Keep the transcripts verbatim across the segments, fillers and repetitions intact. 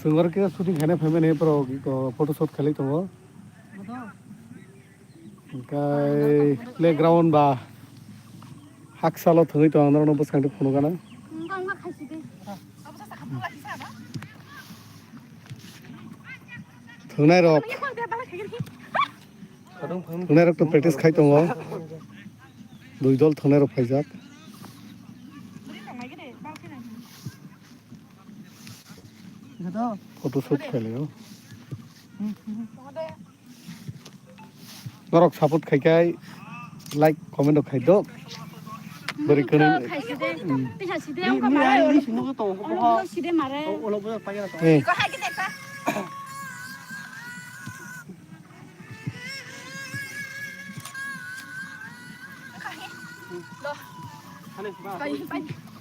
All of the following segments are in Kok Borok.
Chwng oro khe shooting khaina phaimani borok iko photo shoot khailai tongo. Hwnkhe playground ba haksalo thwngwi tongo, norokno bwskang twi phunukgana. Thwngnairok, thwngnairok to practice khai tongo. Dui dol thwngnairok phaijak. Photo shoot khailai o. Norok support khai khai like, comment rok khai do. Bwrwi kwnwi. Khai si de. Tisa si de, ang ka mare. Olo si de mare. Eh.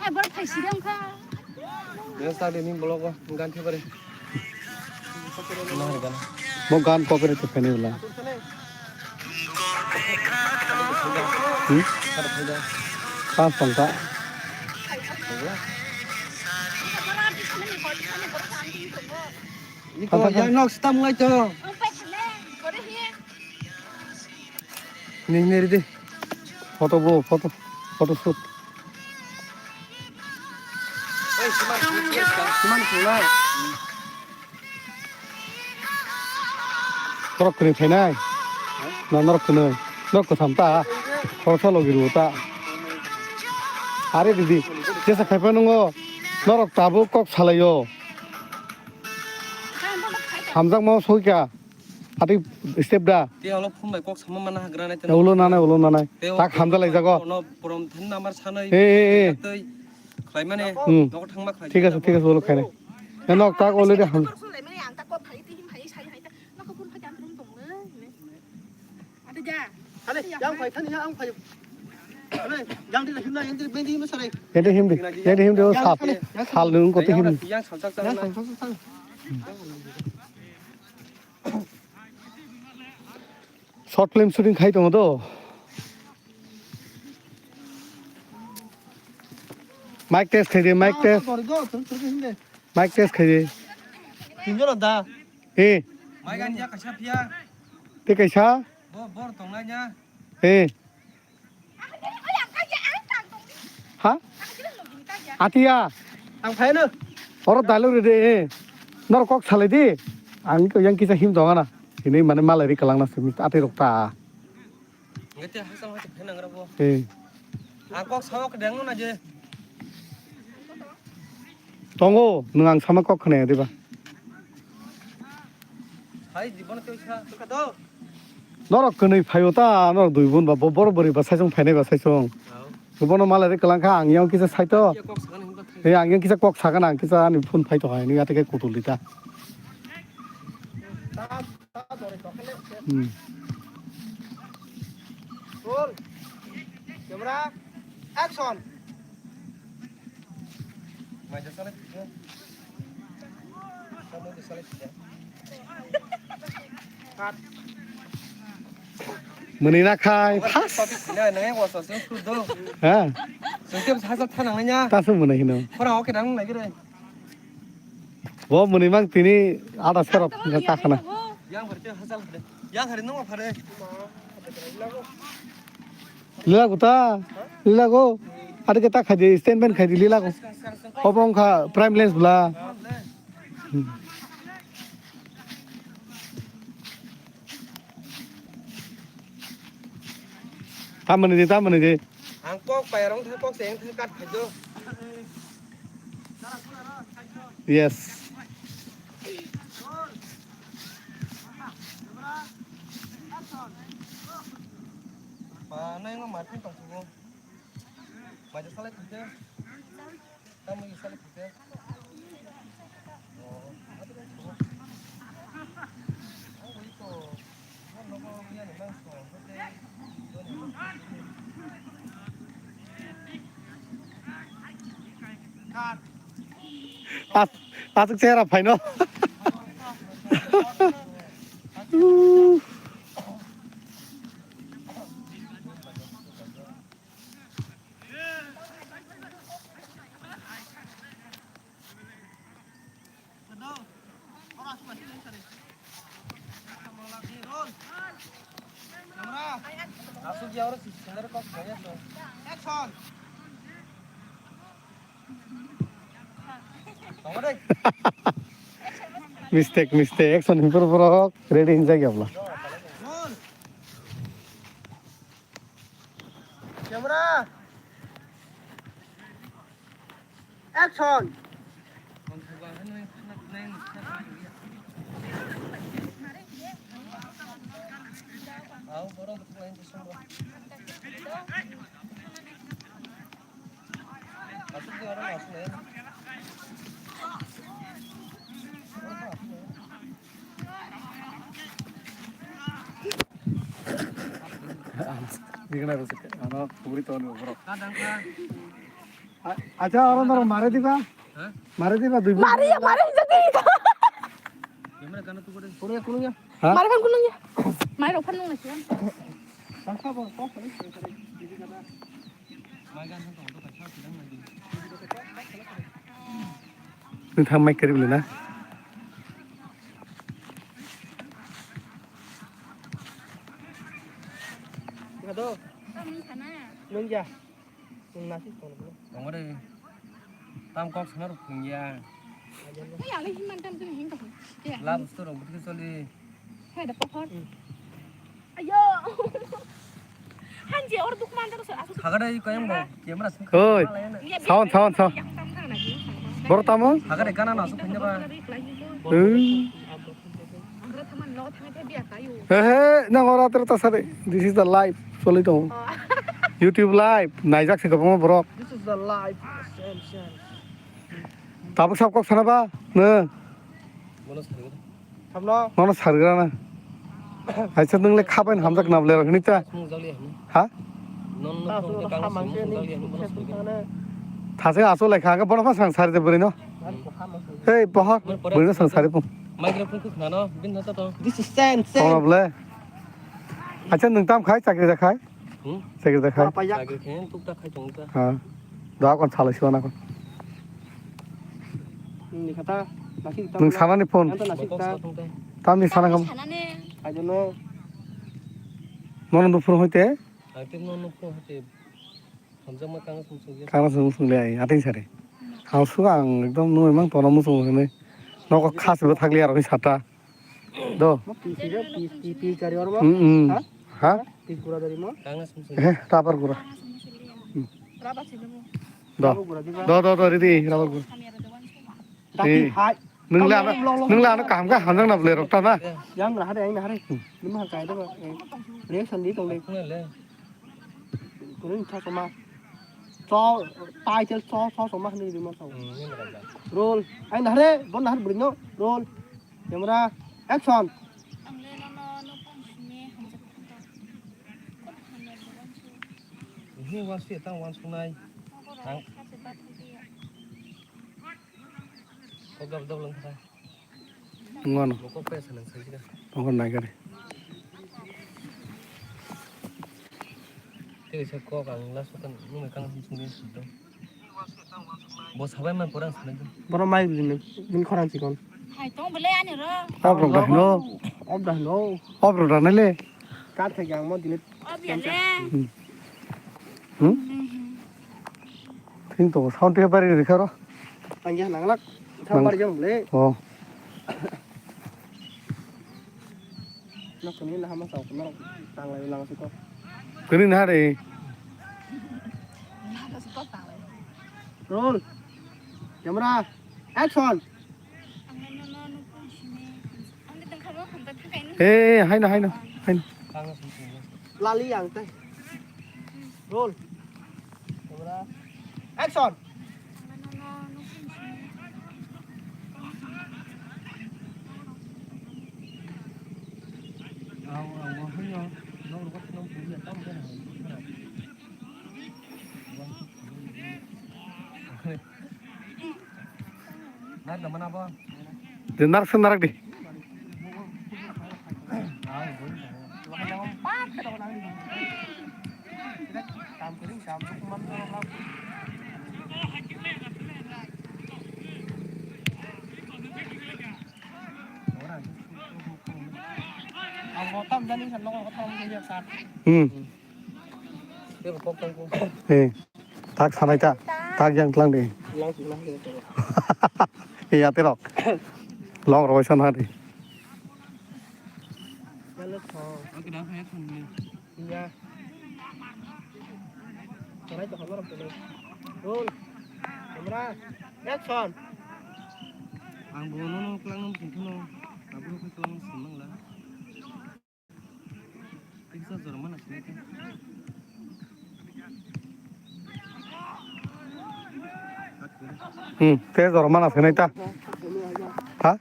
Ai, borok thai sida wngkha. Next time ni vlog o gan thebari. Mo gan copyright to fene wala. Hmm? Pas tongkha. Iko yang nok stam ngai to. Ning neri de. Photo bo, photo, photo shoot. Siman khulai. Norok kwnwi phainai? Na norok kwnwi? Norok kwtham ta? Khoroksa logi rw ta? Are didi, jesa khaipa nwngo, norok tabuk kok salaio. Hamjakma soika. Atwi step da. Te olo phone bai kok sama mana hagra nai te. Ulo nanai, ulo nanai. Tak hamjak lai jago. Ono prom than number sanai. He, he, he. Tei khlai mane. Hmm. Nogo thangma khlai. Thik ase, thik ase, ulo khainai. Nok tak already ham. Hale, yang phai thani ya, ang phai. Hale, yang di himna, yang di bendi himna sare. Yang di himdi, yang di himdi, o sal, sal nung kote him. Yang sal sal sal. Short film shooting khai tongo do. Mic test khai di, mic test. Mic test khai di. Tinjolo da. Eh. Mai gan ya kaisa phiya. Te kaisa? Bo bor tongnai nya. Eh. Ha? Atiya. Ang phaino. Oro dialogue rede, eh. Nor kok salai di. Ang ko yang kisa him dongana. Ini mane malai ri kalang na simi ati rok ta. Ngete hasal hasal phaina ngra bo. Eh. Ang kok sama kedang na je. Tongo, nwng ang sama kok khne diba. Hai, di bono tei sa. Norok kwnwi phaio ta, norok dui bun ba, bo-, borok bwrwi ba saisong phainai ba saisong. Bono malai ri kwlang kha, ang yang kisa saito. Kok sakani hwnba thai. He, ang yang kisa kok sakana, ang kisa ani phone phai to hai, nini ate ke kutul di ta. Hmm. Roll. Camera. Action. Mwnwi na khai, fast. Ha? Taso mwnwi hino. Bo mwnwi mang tini ada serok ta khana. Lila go ta, lila go. Ada kita khai di, stand by khai di, lila go. Obo wngkha prime lens bla. Hmm. Tamoni di, tamoni di. Ang kok pai rong thang kok se ang thang kat khai do. Yes. Ba, nai ngo Martin tong thungo. Maja salai thide. Tamo i salai thide. Cut. As-, aswk chehra phaino. Mistake, mistake. Action himphuru borok ready hinjak ya bla. Camera. Action. Ano kubri toni borok. Acha, oro norok mare diba? Mare diba dui. Mare, mare jati. Kuno ya, kuno ya. Ha? Mare kan kuno ya. Mare rok phan nung nasi. Nung thang mai kari bela na. Nung ya. Nung nasi tong bela. Tong re. Tam kok sana ruk ya. Ni ale himan tam tu hin ka. Love story rok bukti soli. Hai da pohor. Ayo. Hanji or duk man daro sa asu. Hagada i koyang bo camera sing. Oi. Sound, sound, sound. Boro tamo? Hagada gana na asu khanya ba. Hmm. He he, nang ora ter ta sare. This is the live. Choli tong. YouTube live. Naijak se gabang borok. This is the live. Sam, sam. Tabuk sab kok sana ba? Ne. Bono sari. Thamno. Mano sargra na. Aisa nung le khabai hamjak nable rok ni ta. Mung jali hanu. Ha? Non non phone de kang sung sung jali hanu bono sari. Thase aso lai kha bono pha sang sari de buri no. Hey, pohor. Buri no sang sari pung. Microphone khuk nano bin no to. This is Sam, Sam. Kono ble. Acha nung tam khai chakri da khai. Hmm? Chakri da khai. Papa yak. Chakri khen tuk ta khai tong ta. Ha. Da kon salai siwa na kon. Ni kata, nasi tam. Nung sana ni phone. Tam nasi ta. Tam ni sana kam. Sana ne. I don't know. Nono nupur hoite? Active nono nupur hoite. Hamjakma kanga sung sung ya. Kanga sung sung le ai, ating sare. Hang su ang ekdom nui mang tono musung hene. Noko khas bo thakli aro ni sata. Do. Mo pi pi pi pi pi kari oro mo. Hmm, hmm. Ha? Ha? Pi kura dari mo. Kanga sung sung. Eh, tapar kura. Raba sini mo. Do. Raba kura di ba. Do, do, do, ridi, raba kura. Tapi hai. Nung le ano, nung le ano kaham kha hamjak na ble rok ta na. Yang na hare, yang na hare. Nima kai do. Reaction di tong le. Kuning tha sama. So, title so, so sama ni di ma so. Roll. Ai na hare, bon na hare bring no. Roll. Camera. Action. Ang le no no no pang sini hamjak thang. Ni was ti tang wan sunai. Ang. Kok gab dab lang kha. Ngono. Bo kok pesa nang sai sida. Tongkor nai gari. Tei se kok ang last kan nung kang sung sung sung. Bo sabai man porang sanai. Boro mai bini, bini khorang chikon. Hai tong bele ani ro. Obrok da hino. Ob da hino. Obrok da nai le. Kar thai ang mo dile. Ob ya le. Hmm. Hmm? Thing to sound te bari rikha ro. Ang ya nang lak. Thang bari jam le. Oh. Nok kuni na hama sa ko na tang lai lang su ko. Kuni na re. Roll. Camera. Action. Eh, haino, haino, haino. Lali yang teh. Roll. Camera. Action. Nar da mana ba? De nar se narak di. Ang bo tam jani san nogo kothom wngya sir. Hmm. Tebo kok tang ko. Eh. Tak sanai ta. Tak yang tlang de. Lang lang de. Eh, ya terok. Long roi san ha de. Oke dah, ya, tunggu. Iya. Sanai to hamar pele. Roll. Camera. Action. Ang bo nono klang nang tungkhu no. Abo no klang nang sung nang la. Tiksa jor mana sini ta. Hmm, te jor mana sini ta. Ha?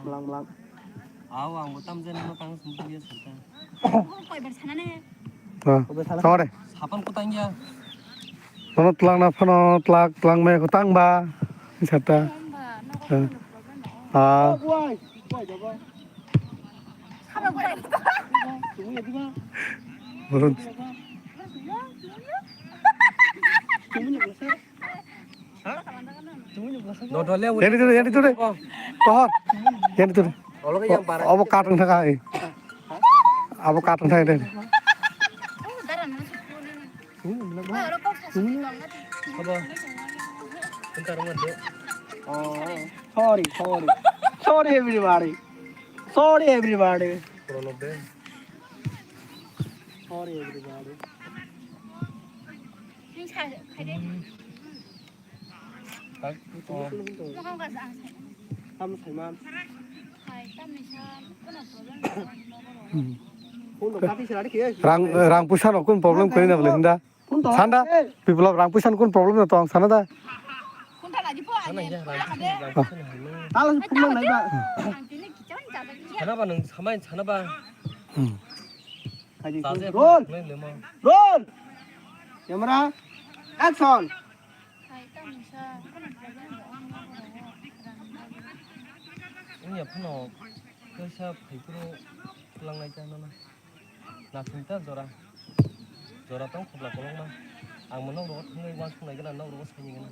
Lang lang. Aw, ang bo tam jani no tang sung dia sung ta. Koi bar sana ne. Ah, sorry. Sapan ko tang ya. Nono tlang na phano tlak tlang me ko tang ba. Sata. Ah. Burun. Yani tu, yani tu de. Kohor. Yani tu de. Abo katang thaka hai. Abo katang thaka hai. Abo. Entar mo de. Oh, sorry, sorry. Sorry everybody. Sorry everybody. Sorry everybody. Rang, rang puisa no kun problem kwrwi na bole hinda. Sanda, people of rang puisa no kun problem no tong sana da. Sana ba nung samai sana ba. Hmm. Roll. Roll. Camera. Action. Wngya phano kaisa phaikuro twlangnai ta nono. Nasing ta jora. Jora tong khobla kolokma. Ang bo nok rogo thangwi uansuk nai gana, nok rogo saini gana.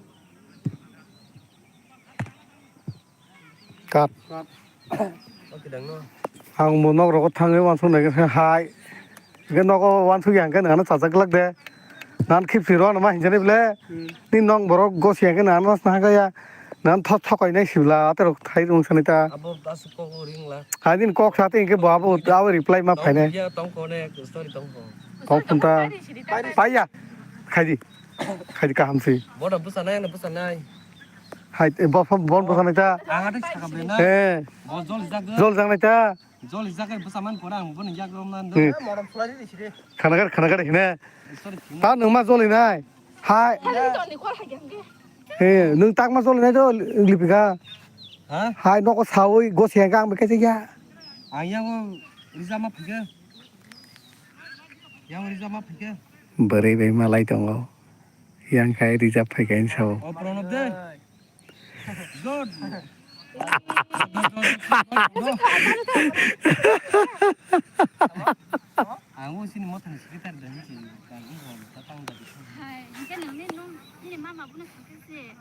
Cut. Cut. Ang bo nok rogo thangwi uansuk nai gana hai. Hingke nogo uansuk ya hingke nang ano chajak glak de. Nan khipsi rw ano ma hinjani bole. Hmm. Ni nong borok gosi ya hingke nang ano sna hingke ya. Nan thok thok kainai sibla aterok thai rung sani ta. Abo asuk kok ring la. Hai din kok sa te hingke bo abo abo reply ma phainai. Tong ya tong ko ne story tong ko. Kok phunta. Paiya. Khaidi. Khaidi kaham si. Bono busa nai ano busa nai. Hai e bo phone bon busa nai ta. Ang ate sakam le na. Eh. Bo jol jak. Jol jak nai ta. Joli jagai bwsa man kora ang bono yak rom nan do. Hmm. Khanagar khanagar hine. Sorry, thina. Ta nwng ma joli nai. Hai. Hali joli kor hai hangge. He, nwng tak ma joli nai do, Lipika. Ha? Hai, noko sawi, gosi hangka ang bekaisa ya. Ang yang rija ma phike. Yang rija ma phike. Bwrwi bai malai tongo. Yang khai rija phaika hinwi sao. O Pranab de. Ang o sini mothani secretary da hinsi, kang ungkha ta tang da. Hai, hingke nang ni nung, nini mama bono sakhe se.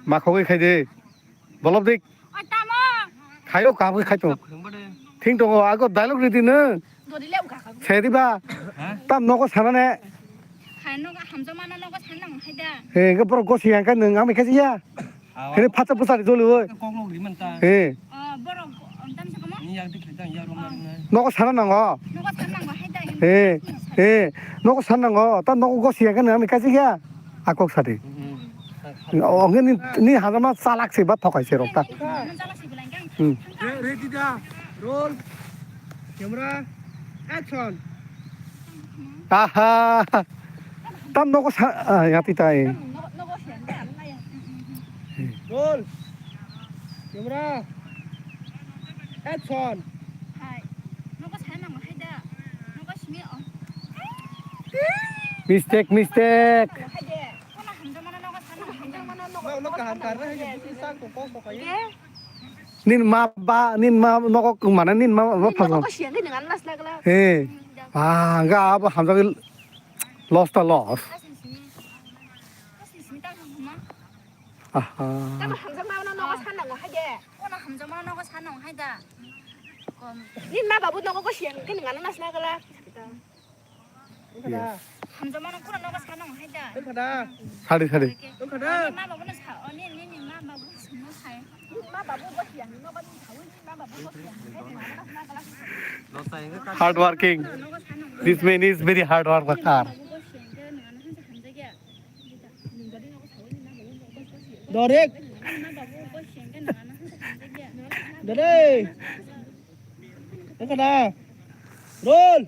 Ma khogwi khai de. Bolop dik. Oi, tamo. Khayo, kaham khe khai tong. Khwlwng bade. Thing tongo, ago dialogue ridi nung. Dori le ungkha kha. Se di ba. Ha? Tam nogo sana ne. Hai nogo hamjakmano nogo sana nang hai da. He, hingke borok gosi hangka nung, ang bai khe ya. Awa. Hini phatsa bwsari joli oi. Kok lok ri man ta. He. Ah, borok, um, tam sa kamo? Ni yak dik dak yak rom na ringnai. Nogo sana nango. Nogo sana nango, hai da, hai. He, he. Nogo sana nango. Ta nogo gosi ya kan ami kaji ya. Akok sari. Hmm. Ongni ni hajama salak se ba thokai se rok ta. Hmm. Re-, ready da. Roll. Camera. Action. Aha. Tam nogo sa, ah, yati tai. Roll. Camera. Action. Hai. Nogo sa nang hai da. Nogo simi o. Mistake, mistake. Hai de. Kono hamjakmano nogo sa nang hai da. Nogo kaham karna hai de. Sang ko ko ko kai. Nin ma ba, nin ma nogo mane nin ma ba phasang. Nogo siang ni ngan las lagla. He. Ah, ga abo hamjak loss ta loss. Asing simi. Asing simi ta ma. Aha. Tamo hamjakmano nogo sa nang hai de. Kono hamjakmano nogo sa nang hai da. Ni ma babu nogo ko siang ke nang ano nasna gala. Yes. Hamjamano kura nogo sanong hai da. Sari, sari. Ni ma babu no sa, o ni, ni, ni ma babu no sai. Ni ma babu ko siang, nogo ni sawi ni ma babu ko siang. Hard working. This man is very hard worker. Dorek. Dore. Engkana. Roll.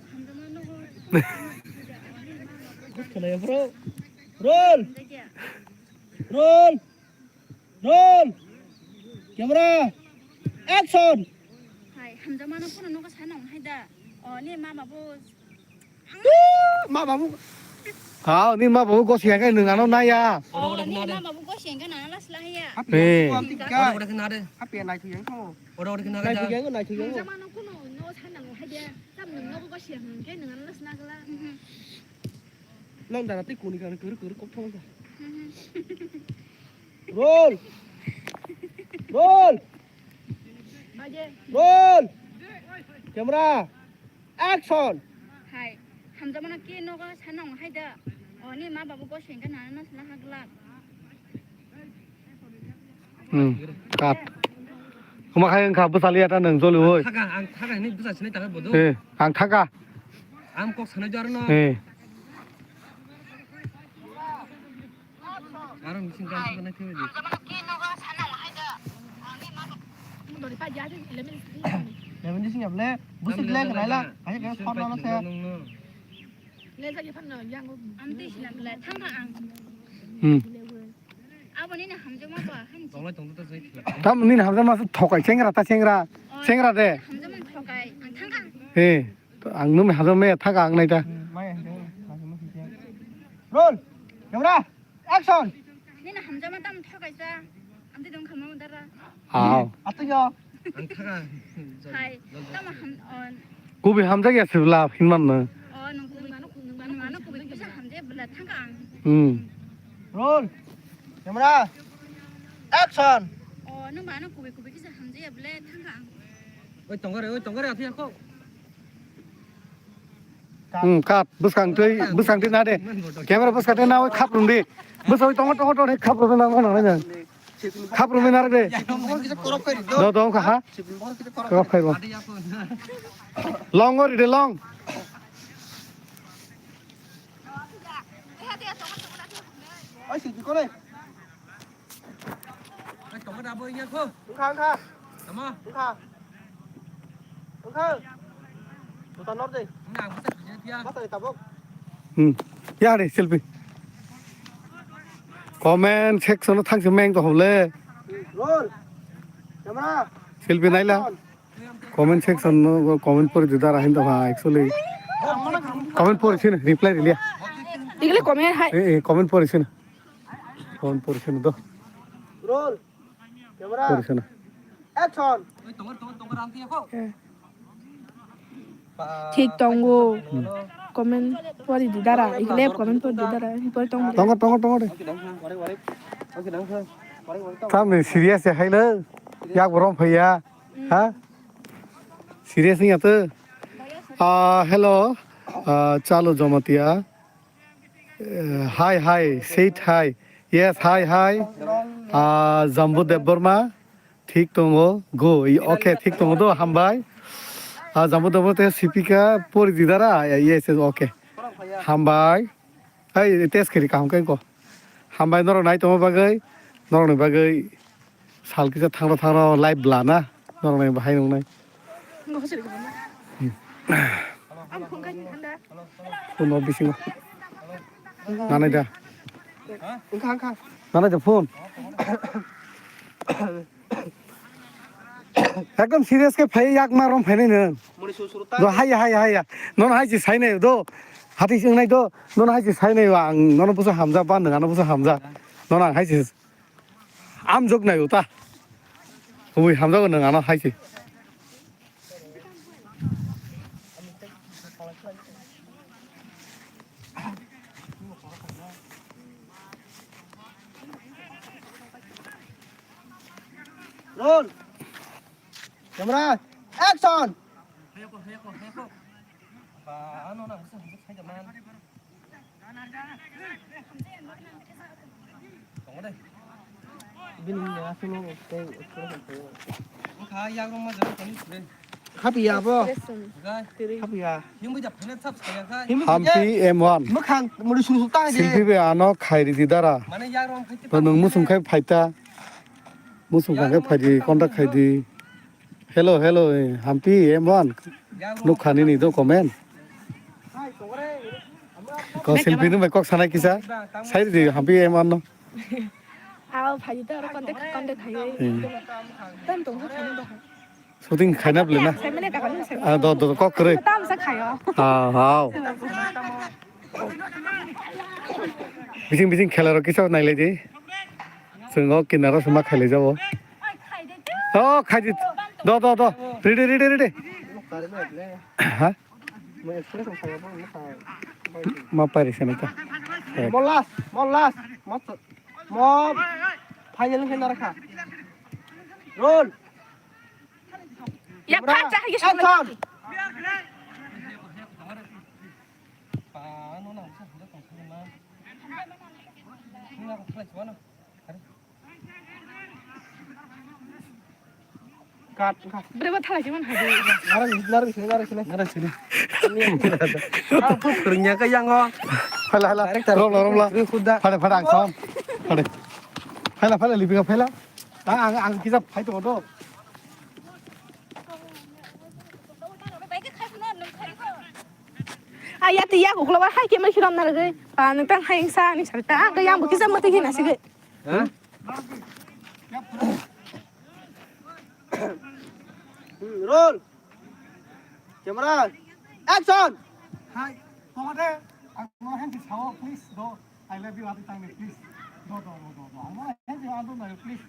Engkana ya, bro. Roll. Roll. Roll. Camera. Action. Hai, hamjamano phone nogo sanong hai da. O, ni ma babu Ma babu. Hao, ni ma babu gosi hingke nung ano naya. Oh, ni ma babu gosi hingke nang ano sila hiya. Happy. Happy nai thuyang ko. Oro oro kena nai thuyang ko, nai thuyang ko. Jama no kuno no sanang hai dia. Tam nung no gosi hingke nung ano sila gala. Long dara tei kuni kan kuru kuru kok thong ka. Roll. Roll. Roll. Camera. Action! Hai, hamjakmano ke nogo sanong hai da. O, ni ma babu gosi hingke nang ano sila ha glak. Hmm, cut. Kuma khai wngkha bwsaliya ta nwng joli oi. Thaka, ang thaka hinwi bwsa sinai taka bodo. Eh, ang thaka. Ang kok sanai jaro no. Eh. Aro missing kan thaka nai thangwi di. Lemon juice ni able, busuk le kenai la. Ayo ke khor nang se. Amtwi sila bwla thangkha ang. Hmm. Abo nini hamjakma ba han. Tonglai tongtho ta jai thila. Tam nini hamjakma se thokai chengra ta chengra. Chengra de. Hamjakma thokai ang thangkha ang. He, ang numi hamjakma thangkha ang nai ta. Hmm, mai ang thangkha. Roll. Camera. Action! Nini hamjakma tamo thokaisa. Amtwi dong kha mo dara. Aw. Atwi yo. Ang thaka. Hai, tamo ham, on. Kubi hamjak ya sibla hinman no. Oh, nung kubi, nung mano kubi kisa hamjak bwla thangkha ang. Hmm. Roll. Camera. Action! Oh, nung mano kubi kubi kisa hamjak ya bwla thangkha ang. Oi, tongore, oi, tongore, atwi ako. Hmm, cut. Bwskang twi, bwskang twi na de. Camera bwskang twi na, oi, khap rwng di. Bwsa oi, tongo, tongo, tongo, khap rwng na, na, na, na. Khap rwng na de. Do, do, kha, ha? Korok khai bo. Long ori de, long. Oi, silpi kore. Wngkha, wngkha. Tamo? Wngkha. Wngkha. Juta nor de. Wngkha, ang bwsa twijak ya. Masa ni tabuk. Hmm. Ya de, selfie. Comment section o thangsi meng to hole. Roll. Camera. Selfie naila. Action. Comment section no comment pori didara hinda ba actually. Comment pori sini reply dilia. Igile comment hai. Eh, eh, comment pori sini. Comment pori sini do. Roll. Camera. Pori sini. Action. Thik tongo. Comment pori didara. Igile comment pori didara. Pori tongo. Tongo, tongo, tongo de. Tamni serious ya hailo. Yak borom phaiya. Ha? Serious wngya to? Ah, hello. Ah, Chalo Jamatia. Eh, hi, hi. Say it hi. Yes, hi, hi. Ah, Jambu Debbarma. Thik tongo. Go. I-, okay, thik tongo do. Hambai. Ah, Jambu Debbarma te sipika pori didara. Yes, yes, okay. Hambai. Hai, test kiri kaham kai ko. Hambai norok nai tongma bagwi. Norokni bagwi. Sal kisa thangro thangro live bla na, norokni bahai nungnai. Phone no bisingo. Nanai da. Nanai da phone. Ekdom serious khe phai yak ma rom phainai nung. Do haya haya haya. Nono hai si sainai do. Hati singnai do. Nono hai si sainai ang nono busa hamja ba nung ano busa hamja. Nono ang hai si Amjok nai uta. Ui hamjago nung ano hai se. Roll. Camera. Action. Bini ni aswk no tei. Khapiya bo. Khapiya. Hampi M one. Mwkhang muri suru suru tang je. Silpi be ano khairi di dara. To nwng musung khai phaita. Musung khai phaidi contact khaidi. Hello, hello, eh, Hampi M one. Nukha nini do comment. Ko selfie nung bai kok sanai kisa. Sai di Hampi M one no. Aw, phaidi ta oro contact, contact khai. Hmm. Tam tong kha khani ba. Shooting khaina bole na. Sai mane ka kani sai. Ah, do, do, kok kre. Tam sa khayo. Ah, hao. Bising bising khela rok kisa nailai di. Chwng o kinaro se ma khailai jabo. O khaidi. Do do do. Ready ready ready. Ha? Ma pairi se nai ta. Mo last, mo last, mo mo final khe narakha. Roll. Ya kha cha ya. Action. Cut, cut. Bre ba thalai se man hai. Nara ni, nara ni, nara ni. Nara sini. Ang phu khurnya ka yang o. Hala hala. Director. Rom la rom la. Ri khuda. Phale phale ang sam. Phale. Phale phale libi ka phale. Ang ang ang kisa phai to do. Aya ti ya ko klo ba hai ke ma khiram na re. Pa nang tang hai sa ni sa ta. Ang ka yang bu kisa ma ti na sige. Ha? Hmm, roll. Camera. Action. Hi. Tomare, ang no hand sao, please do. I love you, ati tangni, please. Do, do, do, do, do. Ang no hand sao, ando na, please.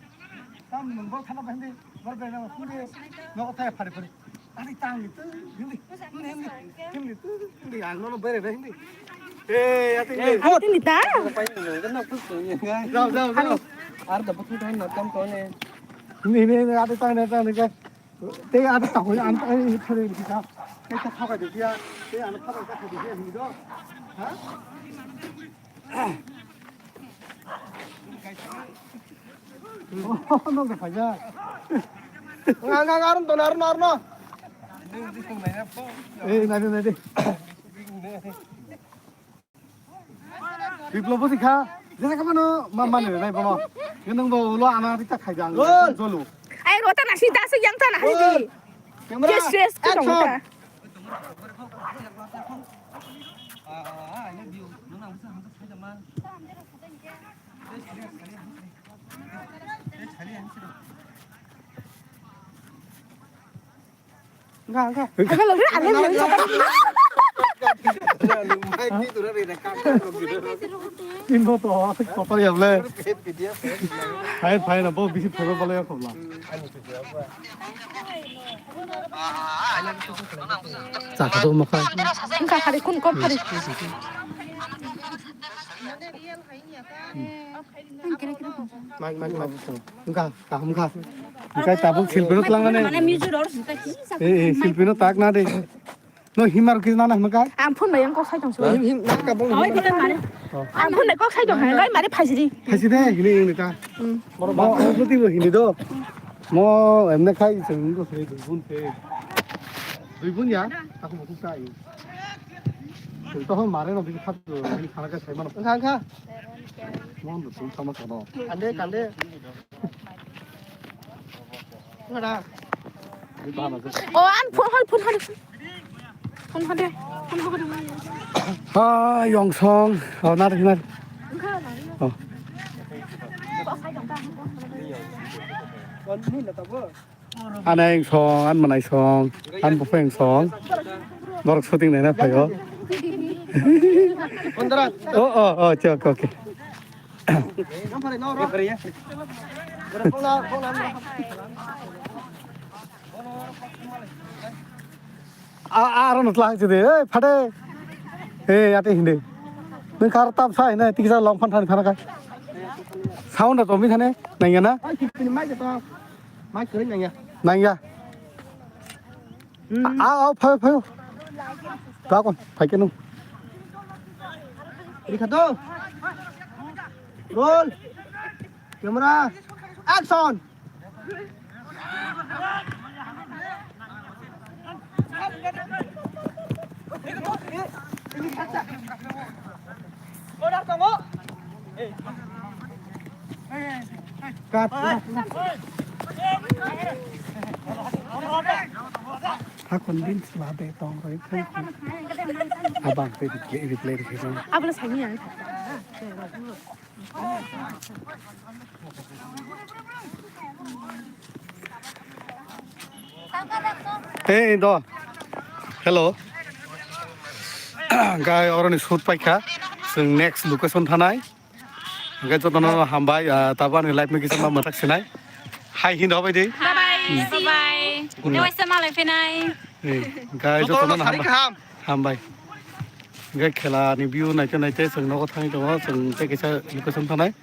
Tam nung bol khana ba hindi. Bol bela hindi. No, otai phari phari. Ati tangni tu, hindi. Hindi, hindi. Hindi tu, hindi. Ang no, no, bere, hindi. Eh, ati hindi. Ati hindi ta. Jao, jao, jao. Ar da bukhu tan na kam to ne. Hindi, hindi, hindi. Ati tangni, tangni ka. Te ada tahu ya, anta ini kali kita. Kita pakai dia. Te anak pakai kita dia ini do. Ha? Oh, no, no, no. Nggak, nggak, nggak, Arun, Arun, Arun, Arun. Eh, nanti, nanti. Biplob bo sikha, jesa khe mano ma mani nai bono. Nung bo ulo ana rita khai jang. Roll. Jolu. Ai rota na sita se yang ta na hai di. Camera. Yes, yes, ko dong ta. Action. Nga, nga. Aga lo, aga lo. Tin bo to, kotor ya ble. Hai, hai na bo bisi photo bale ya khobla. Chakha do makha. Engka khari kun kom khari. Mai, mai, mai. Engka, kaham kha. Engka tabuk silpino tlang nane. Mane music ror sita ki. Eh, eh, silpino tak na de. No himar kis nana himka. Ang phone bai ang kok sai tong su. Him, him, nak kabung. Oi, phone mane. Oh. Ang phone bai kok sai tong hai, lai mare phaisidi. Phaisidi, hini, hini ta. Hmm. Mo, mo, mo, ti mo, hini do. Mo, emne khai, se, ungo se, dui bun se. Dui bun ya, aku buku sai. Tohon mare no bini khat do, bini khana khe sai mano. Kha, kha. Mon do sum sama kono. Kande, kande. Ngara. Bini bahana se. O, an phone hal, phone hal. Phone hal de. Phone hal de. Ha, yong song. O, nar, nar. O. Kon ni na tabo. Aneng song, an manai song, an bupheng song. Norok shooting naina phaio. Oh, oh, oh, okay, okay, okay. A, a, aro no tlang chide, ei, phade. Ei, ate hindi. Nung kar tam sai na, tikisa long phan than khana kai. Sound da tomi thane, nangya na? Nangya. Ao, ao, phaio, phaio. Bakon, phaikhe nung. Likha to. Roll. Camera. Action. Cut. Hakon bin sla de tong roi phai. Abang pe replay, replay de. Abla sani ya. Hey, do. Hello. Guy, oroni shoot paikha. Chwng next location thanai. Hwnkhe jotono hambai, ah, tabuk ani live no kisa ma mwthak sinai. Hai hin hobai di. Bye bye. Bye bye. Good night. Tewasa malai phinai. Hey, guy, jotono jotono sari hambai. Kaham. Hambai. Hwnkhe khela ni view naite naite chwng nogo thangwi tongo, chwng tei kisa location thanai.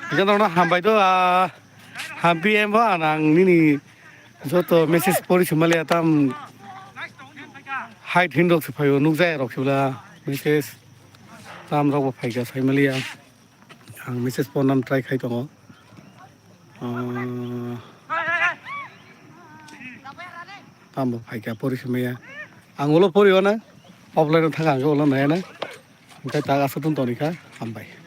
Hwnkhe nono hambai do, ah, hampi embo ang nini joto message pori sumaliya tam hai thin rok se phaio, nukjaya rok se bwla message tam rok bo phaikha saimaliya. Ang message porna try khai tongo. Ah, tamo phaikha pori sumaya. Ang ulo pori o na, offline o thang ang ulo naya na. Hwnkhe tak aswk tong toni kha, hambai.